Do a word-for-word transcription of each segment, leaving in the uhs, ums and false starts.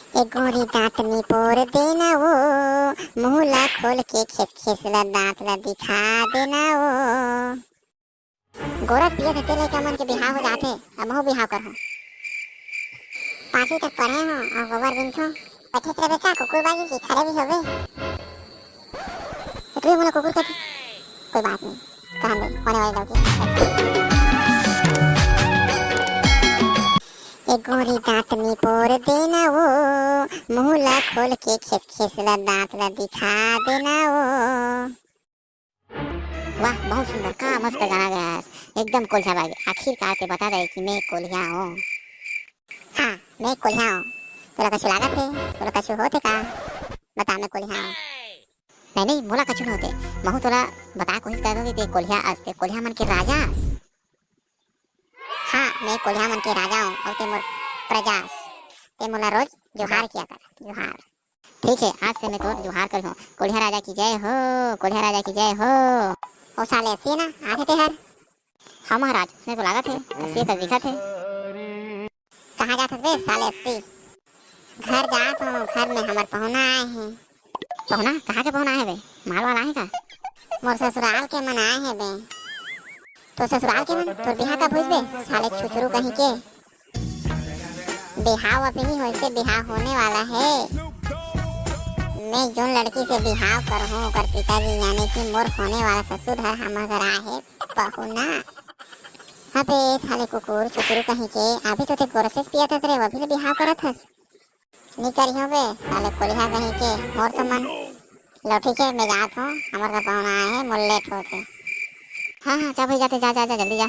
ए गोरी दांत निपोर देना वो, मुंह ला खोल के खेस खेस ला दांत ला दिखा देना वो। गोरस पियत हे ते लइका मन के बिहाव हो जाथे, अब महू बिहाव करहूं। पांचवी तक पढ़े हो अउ गोबर बिनथो, बैठे रहे का कुकुर बागी की खड़े भी होवे। तो तू ही मोला कुकुर कहती, कोई बात नहीं, कहन दे, होने वाली लड़की। ए गोरी दांत निपोर देना वो, मुंह ला खोल के खेस खेस ला दांत ला दिखा देना वो। वाह, बहुत सुंदर, का मस्त गाना गाया है, एकदम कोल्हिया बागे। आखिरकार ते बता दे कि मैं कोल्हिया हूँ। हाँ, मैं कोल्हिया हूँ। तोला कछु लागत है? तोला कछु होत है का? बता, मैं कोल्हिया हूँ। नहीं नहीं, मोला कछु नहीं होते। महू तोला बता कोशिश कर दूंगी, ते कोल्हिया अस, ते कोल्हिया मन के राजा अस। हाँ, मैं कोल्हिया मन के राजा हूँ अउ ते मोर प्रजा अस। ते मोला रोज जोहार किया कर, जोहार। ठीक है, आज से मैं तोर जोहार करहूँ। कोल्हिया राजा की जय हो, कोल्हिया राजा की जय हो। ओ साले, असी ना आथे ते हर। हाँ महाराज, मैं तो लागत है, असी का दिखत है। कहाँ जात हस बे साले अस्सी? घर जात हूँ, घर में हमर पहुना आए हैं। पहुना? कहाँ के पहुना आए बे? माल वाल आए का? मोर ससुराल के मन आए हैं बे। तो ससुराल के मन? तोर बिहाव कब होइस बे, साले छुछरू कहीं के? बिहाव अभी नहीं होइस, बिहाव होने वाला है। मैं जोन लड़की से बिहाव करहूँ, ओकर पिताजी यानी कि मोर होने वाला ससुर हर हमर घर आए है पहुना। अबे साले कुकुर, छुछरू कहीं के, अभी तो ते गोरसेस पियत हस रे, अभी ले बिहाव करत हस। नी करिहो बे, साले कोलिहा कहीं के, मोर तो मन। लो ठीक है, मैं जात हूँ, हमर घर पहुना आए है, मोर लेट होत है। हाँ, हाँ, जा भाई, जाते, जा, जा, जा, जल्दी जा।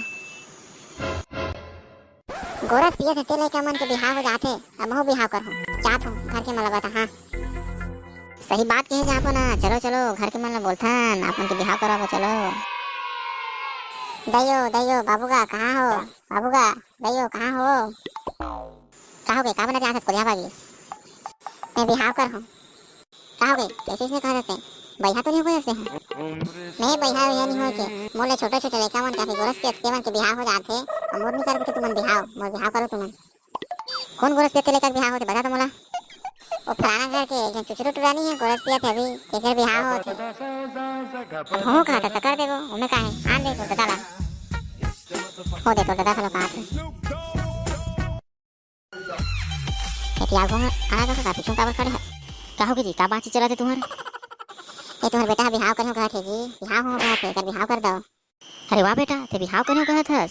गोरस पियत हे, ते लइका मन के बिहाव हो जाथे, अब महू बिहाव करहूँ, जात हूँ, घर के मन ल बता, हाँ। सही बात कहे जाबो ना, चलो, चलो, घर के मन ल बोलथन, आप मन के बिहाव कराबो, चलो। दइयो, दइयो, बाबू गा, कहाँ हो? बाबू गा, दइयो, कहाँ हो? का हो गे? का बनत लागत कोरिया बागी? मैं बिहाव करहूँ। का हो गे? कैसे इसने कहा जाते? बइहा तो नहीं हो गए ऐसे हैं? मैं बइहा वइहा नहीं हो के। मोर ले छोटे छोटे लइका मन काफी गोरस के अतके मन के बिहाव हो जाथे। अउ मोर नहीं करते तुमन बिहाव, मोर बिहाव करो तुमन। कौन गोरस के अतके लइका के बिहाव होते बता तो मोला। वो फलाना घर के एक झन चुचरू टुरा नहीं है, गोरस पिया थे अभी, तेकर बिहाव होथे। हो कहा था, कर देबो, ओमे का है? आन दे तो दादा ला। हो दे तो दादा खलो कहा थे। एती आगू में आना का, का पीछू काबर खड़े है? का हो गे जी, का बातचीत चलत हे तुम्हर? ए तुम्हर बेटा ह बिहाव करियो कहत हे जी, बिहाव हो कहत हे, एकर बिहाव कर दो। अरे वाह बेटा, ते बिहाव करियो कहत हस?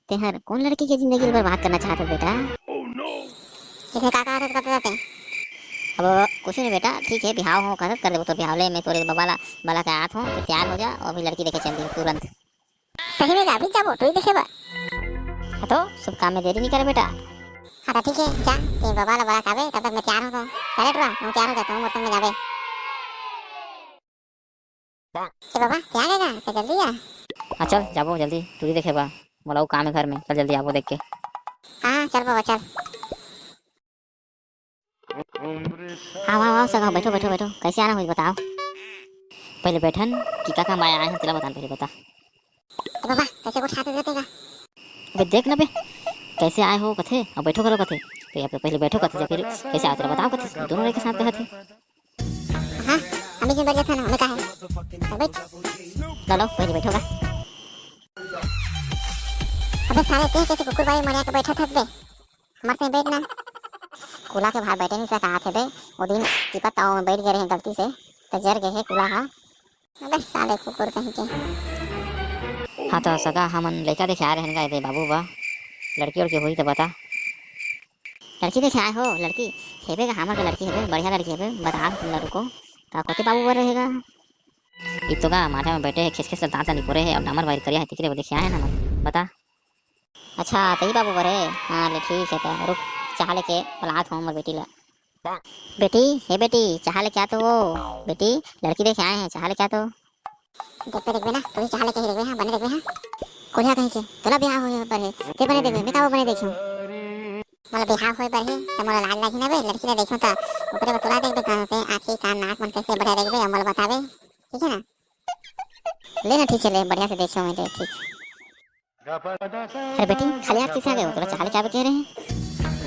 तेहर कौन लड़की के जिंदगी ल बर्बाद करना चाहत हस बेटा? इसमें का कहत हस, करते जाते? अब कुछ नहीं बेटा, ठीक है, बिहाव हो कहत हस, कर देबो तोर बिहाव। ले, मैं तोरे बबा ला बला के आत हूँ, तू तैयार हो जा, अभी लड़की देखे चल दी तुरंत। सही में जाबे, जाबो टुरी देखे बर। हाँ तो शुभ काम में देरी नहीं करे बेटा। हाँ तो ठीक है, जा, ते बबा ला बला के आबे, तब तक मैं तैयार होथों। चले टुरा, मैं तैयार हो जाता हूँ, मोर संग में जाबे। ए बबा, तैयार हे का? तो जल्दी आ। हाँ चल, जाबो जल्दी, टुरी देखे बर। मोला अउ काम है घर में, चल जल्दी आबो देख के। हाँ, हाँ, चल बबा, चल। आओ, आओ, आओ, सगा, बैठो, बैठो, बैठो। कैसे आना होइस, बताओ। पहले बैठन, कि का काम आए, आए हो, तेला बतान, पहले बता। ए बाबा, कैसे गोठियाथे देते का? अबे देख ना बे, कैसे आए हो कथे, अउ बैठो करो कथे। तो या फिर पहले बैठो कथे, या फिर कैसे आए, तेला बताओ कथे, दोनों एक साथ कहत हे। हाँ, हम बीच में बैठ जाते ना, हमें का है? तो बैठ। लो, लो, पहले बैठो का। अबे साले, ते कैसे कुकुर बाई मरिया के बैठा था बे? हमर से बैठ ना। कुला के भार बैठे नहीं सका थे बे। वो दिन टिपा ताव में बैठ गए रहे गलती से, तो जर गए है कुला हा। अबे साले कुकुर कहीं के। हाँ तो सगा हमन लइका देखे आ रहे हैं का, दे बाबू बा, लड़की उड़की होई तो बता। लड़की देखे आए हो? लड़की हेबे का, हमर के लड़की हेबे, बढ़िया लड़की हेबे, बता तुम लड़को का कोते बाबू बर रहेगा। ई तो का माथा में बैठे है, खिसखिस दांत निपोरे है, अब डामर बाहर करिया है, तिकरे वो देखे आए ना हमन, बता। अच्छा, तई बाबू बरे? हाँ, ले ठीक है, तो रुक, चाह लेके बुलात हूँ मोर बेटी ला। बेटी, हे बेटी, चाह लेके आ तो वो। बेटी, लड़की देखे आए हैं, चाह लेके आ तो। देखबे, देखबे ना, तू ही चाह लेके ही देखबे, हाँ, बने देखबे, हाँ। कोरिया कहीं के, तोला बिहाव होए पर है, ते बने देखबे, मैं का वो बने देखूं? मोला बिहाव होए पर है, तो मोला लाज लागी ना बे, लड़की ला देखूं तो, ओकरे बर तोला देखबे, कहाँ पे आँखी, कान, नाक मन कैसे बढ़िया देखबे, और मोला बताबे, ठीक है ना? ले ना, ठीक है, ले, बढ़िया से देखियो मैं, ले, ठीक। अरे बेटी, खाली हाथ किसे आ गए हो? तोला चाह लेके आवे कह रहे हैं।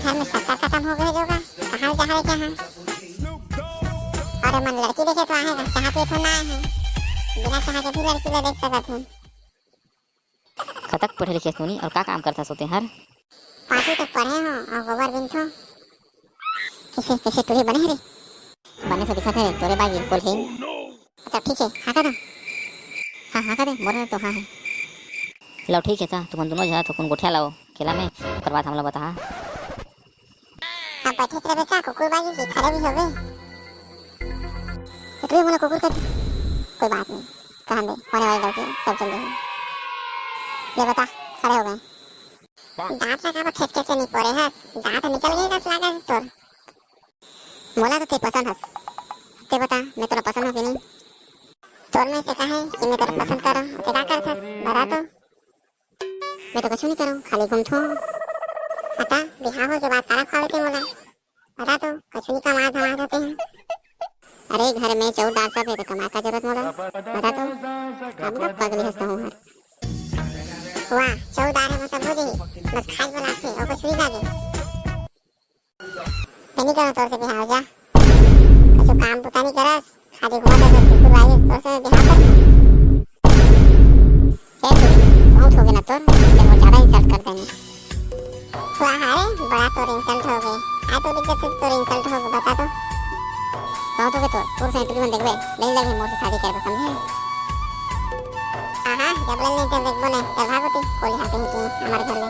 घर में शक्कर खत्म हो गए होगा, कहाँ जा रहे क्या है? अरे मन लड़की देखे तो आए हैं, चाह पिए तो ना आए हैं, बिना चाह के भी लड़की ले देख सकत हूँ। कतक पढ़े लिखे तूनी और का काम करता सोते हर? पाँचवीं तक पढ़े हो और गोबर बिनथो। कैसे, कैसे टूरी बने रे? बने से दिखत है रे, तोरे बागी बोल है। अच्छा ठीक है, हाँ का दो। हाँ, हाँ का दे, मोर तो हाँ है। लो ठीक है ता, तुमन दोनों झा थोकुन गोठिया लाओ केला में, ओकर बाद हमला बता। अब बैठे रहे का, कुकुर बागी की खड़े भी हो गए। तो ये बोला कुकुर का, कोई बात नहीं, कहन दे, होने वाली लड़की सब जल्दी है। ये बता, खड़े हो गए। दांत ला काबर खेच खेच के निपोरे हस? दांत निकल गए कस लागत हे तोर। मोला तो ते पसंद हस। ते बता, मैं तोला पसंद हो कि नहीं? तोर में से कहे कि मैं तोला पसंद करूं, ते का करथस? बता तो। मैं तो कुछ नहीं करूं, खाली घूमथूं। बता, बिहाव हो के बाद काला खवावे ते मोला? बता तो, कछु नहीं कमा धमा जाते हैं। अरे, घर में चौर दाल सब है, तो कमाए का जरूरत मोला? बता तो, अब ना पगली हंसता हूँ हर। वाह, चौर दाल है मतलब हो जाही, बस खाए वाला थे, और कुछ नहीं लागे। मैं नहीं करूँ तोर से बिहाव, जा। कछु काम बुता नहीं करस, खाली घूमत है, कुकुर आई, तोर से बिहाव कर। ए तू, बहुत हो गया ना तोर, ते मोर ज्यादा insult कर देने। वाह रे, बड़ा तोर insult हो गए। आ तोर इज्जत से तोर insult हो गए, बता तो। बहुत हो गए तोर, तोर से टुरी मन देखबे, नहीं लगे मोर से शादी करबे, समझे? हाँ, हाँ, जब ले नहीं तब देखबो नहीं, चल भागो ती, कोली हाथे ही की, हमारे घर ले।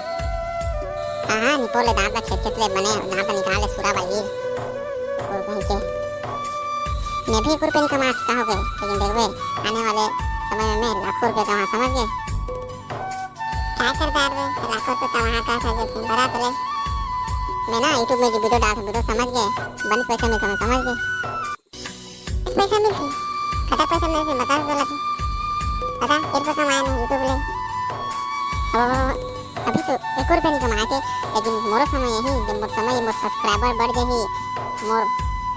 हाँ, हाँ, निपोर ले दांत ला खेत खेत ले बने, दांत ला निकाल ले सुरा बाई। और कहीं के। मैं भी एक रुपये नहीं कमा सकता हो गए, लेकिन देखबे, आने वाले समय में मैं लाखों रुपये कमा, समझ गए? काय करदार वे, लाखों रुपये कमाहा का था जैसे बड़ा बोले। मैं ना YouTube में जो video डाल video समझ गए, बनिस पैसा मिलता मैं समझ गए। पैसा मिलती, कतक पैसा मिलती बता बोला थे। पता, एक रुपये कमाए नहीं YouTube ले। अब अभी तो एक रुपये नहीं कमाए थे, लेकिन मोरो समय यही, जब मोर समय, मोर subscriber बढ़ जाही, मोर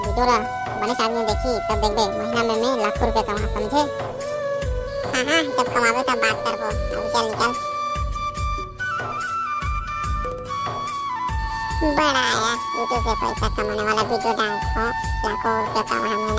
video ला बने आदमी देखी, तब देखबे, महीना में मैं लाखों रुपये कमा, समझे? हाँ, हाँ, जब कमाबे तब बात करबो। अब चल निकल। बड़ा आया, YouTube पे पैसा कमाने वाला video डाल दो, लाखों रुपया कमाने